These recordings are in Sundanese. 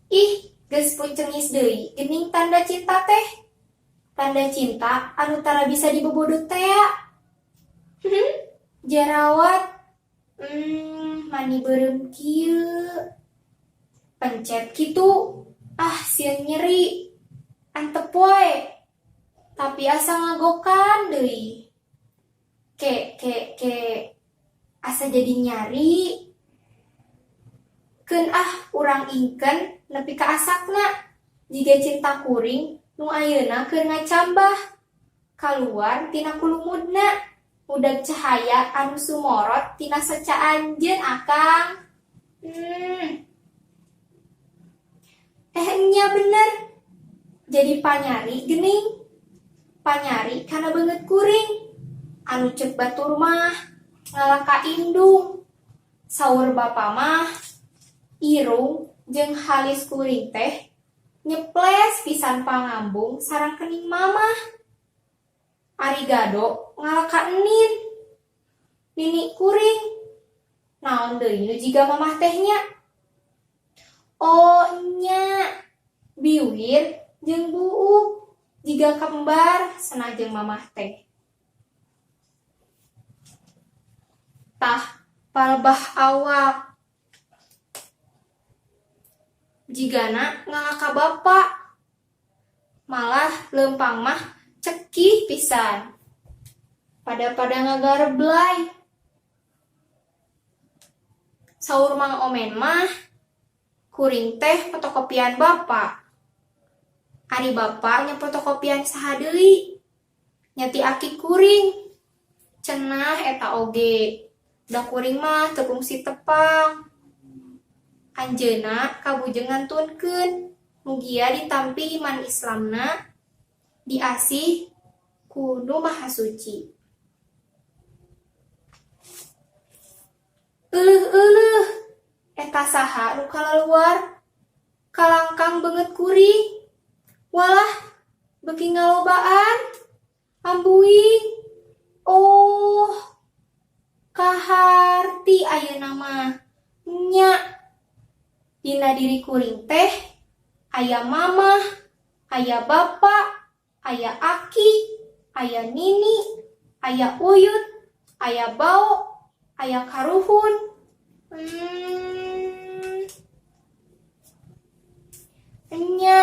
Ih, geus pucengis deui geuning tanda cinta teh. Tanda cinta anu tara bisa dibobodot tea. Jarawat. Mani beureum kieu. Pencet kitu. Ah, sieun nyeri. Antep wae. Tapi asa ngagokan deui. Ke ke ke asa jadi nyari. Keun ah urang ingkeun nepi ka asakna. Jiga cinta kuring nu ayeuna keur ngacambah. Kaluar tina kulumudna. Udag cahaya anu sumorot tina soca anjeun akang. Eh nya bener. Jadi panyari geuning. Panyari kana beungeut kuring. Anu ceuk batur mah ngalah ka indung. Saur bapa mah irung jeung halis kuring teh nyeples pisan pangambung sareng kening mamah. Ari gado ngalah ka enin. Nini kuring. Naon deui nu jiga mamah teh nya? Oh nya, biwir jeung buuk jiga kembar cenah jeung mamah teh. Tah palebah awak. Jigana ngalah ka bapa. Malah leumpang mah cekih pisan. Pada-pada ngagareblay. Saur Mang Omen mah kuring teh fotokopian bapa. Ari bapa nya fotokopian saha deui? Nya ti aki kuring. Cenah eta oge. Da kuring mah teu kungsi tepang. Anjeunna kabujeng ngantunkeun. Mugia ditampi iman Islamna diasih ku Nu Maha Suci. Euleuh-euleuh, eta saha nu kalaluar? Kalangkang beungeut kuring. Walah, beuki ngalobaan. Ambuing. Oh, kaharti ayeuna mah. Nya, dina diri kuring teh aya mamah, aya bapa, aya aki, aya nini, aya uyut, aya bao, aya karuhun. Nya,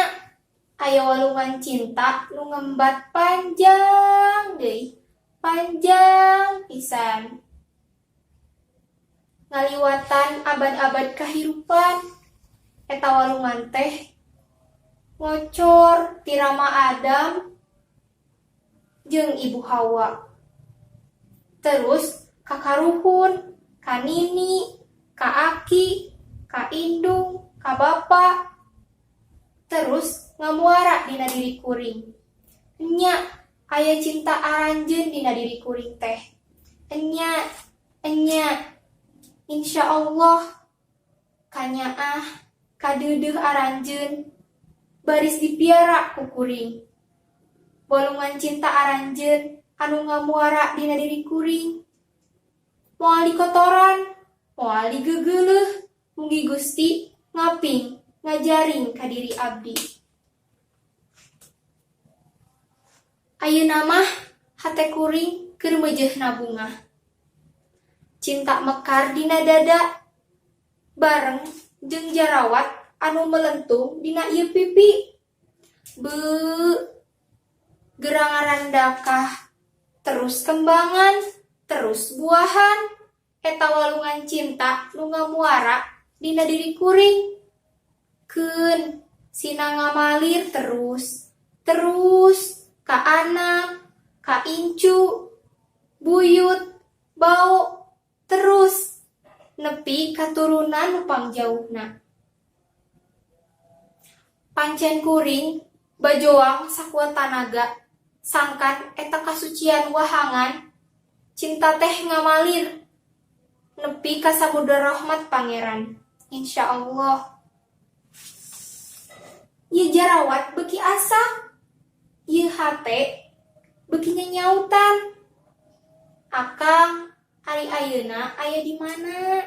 aya walungan cinta nu ngembat panjang deui, panjang pisan. Ngaliwatan abad-abad kahirupan. Eta walungan teh ngocor ti Rama Adam jeung Ibu Hawa. Terus ka karuhun, ka nini, ka aki, ka indung, ka bapa. Terus ngamuara dina diri kuring. Enya aya cinta aranjeun dina diri kuring teh. Enya, enya, insyaallah kanyaah kadeudeuh aranjeun baris dipiara ku kuring. Walungan cinta aranjeun anu ngamuara dina diri kuring. Moal dikotoran, moal digegeuleuh, mugi Gusti ngaping ngajaring ka diri abdi. Ayeuna mah hate kuring keur meujeuhna bungah. Cinta mekar dina dada bareng jeung jarawat anu melentung dina ieu pipi. Beuh, geura ngarandakah terus kembangan, terus buahan, eta walungan cinta nu ngamuara dina diri kuring. Keun sina ngamalir terus, terus ka anak, ka incu, buyut, bau, terus nepi katurunan nu pangjauhna. Pancen kuring bajoang sakuat tanaga sangkan eta kasucian wahangan cinta teh ngamalir nepi ka samudra rahmat Pangeran. Insyaallah. Ieu jarawat beuki asak, ieu hate beuki nyanyautan. Akang, ari ayeuna aya di mana?